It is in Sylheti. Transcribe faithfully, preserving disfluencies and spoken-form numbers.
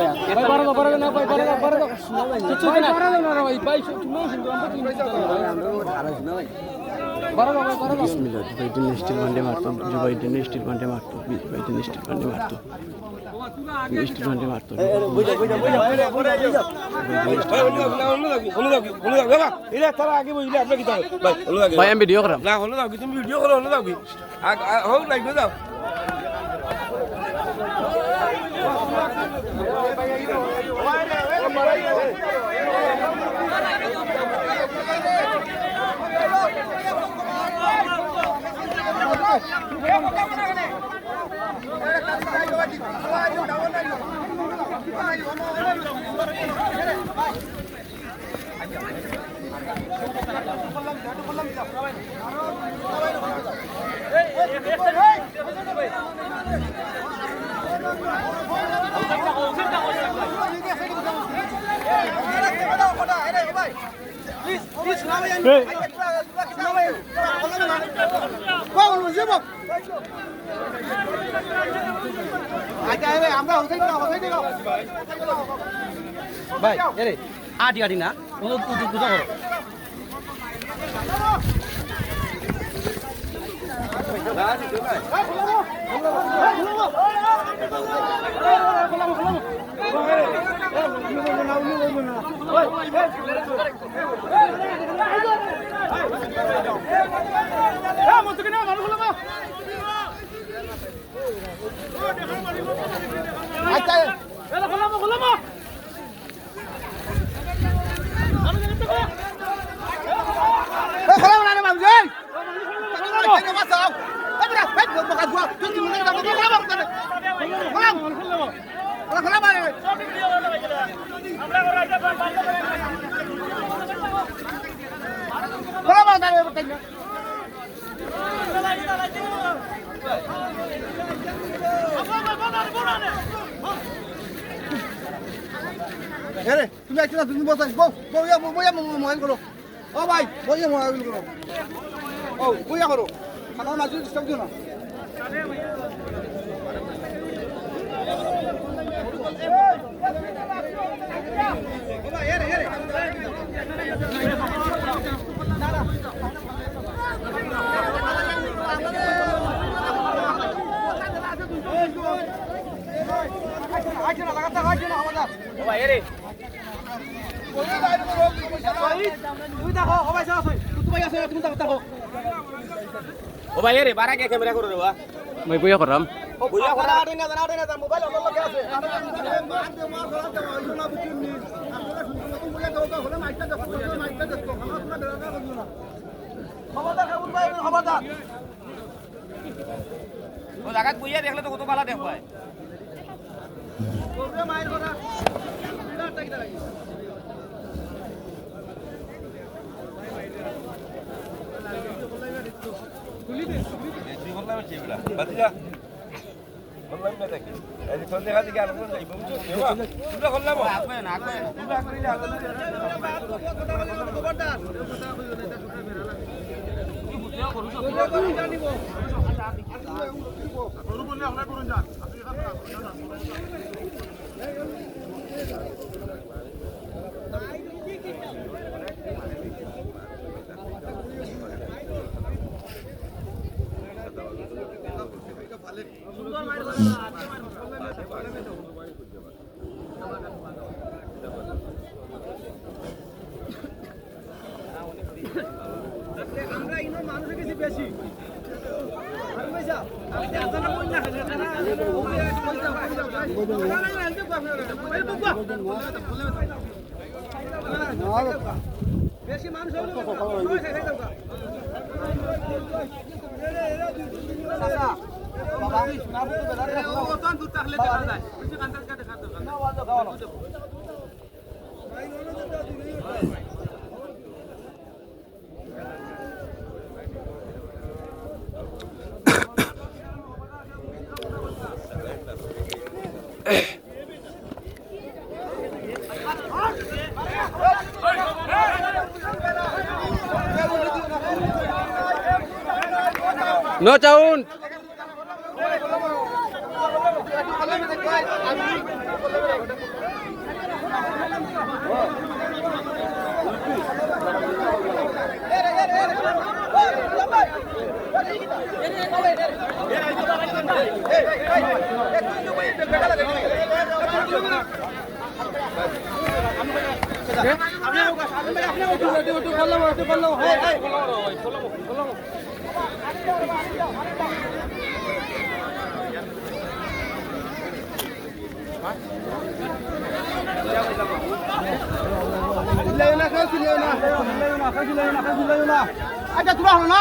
ভাই, বাড়া দাও, বাড়া দাও, না, ভাই, বাড়া দাও, বাড়া দাও। কিচ্ছু না। বাড়া দাও না রে ভাই, ভাই, তুমিও শুনছো, আমরা তো শুনছি। বাড়া দাও, ভাই, বাড়া দাও। বিসমিল্লাহ, জুবাইদুদ্দিন স্টিল প্লান্টে মারতো, জুবাইদুদ্দিন স্টিল প্লান্টে মারতো, জুবাইদুদ্দিন স্টিল প্লান্টে মারতো। স্টিল প্লান্টে মারতো। ভাই, আমি ভিডিও করাম। না, হলো যাও কি, তুমি ভিডিও করো, হলো যাও কি? আগ, আগ, হোক, লাইভে যাও। ভাই, এরে, আটি আটি না, ও উজু, উজু করো। এরে, তুমি একটা না, তুমি বসো, বউ, বউ, ইয়া, বউ, বউ, ইয়া, মোবাইল করো। ও ভাই, বউ, ইয়া, মোবাইল করো। ও, বউ, ইয়া করো। খানা মাঝে ডিস্টার্ব দিও না। ও ভাই, এরে, বারা কে ক্যামেরা করো রে বা? মই বইয়া করাম। বইয়া করা। আরে না, আরে না, মোবাইল আমার লগে আছে। খবরদার, কাবুল ভাই, খবরদার। ও জাগাত বইয়া দেখলে তো কত ভালা দেখবায়। আমরা ইনোর মানুষের কাছে বেশি। No sound. আচ্ছা, তোরা হলো না?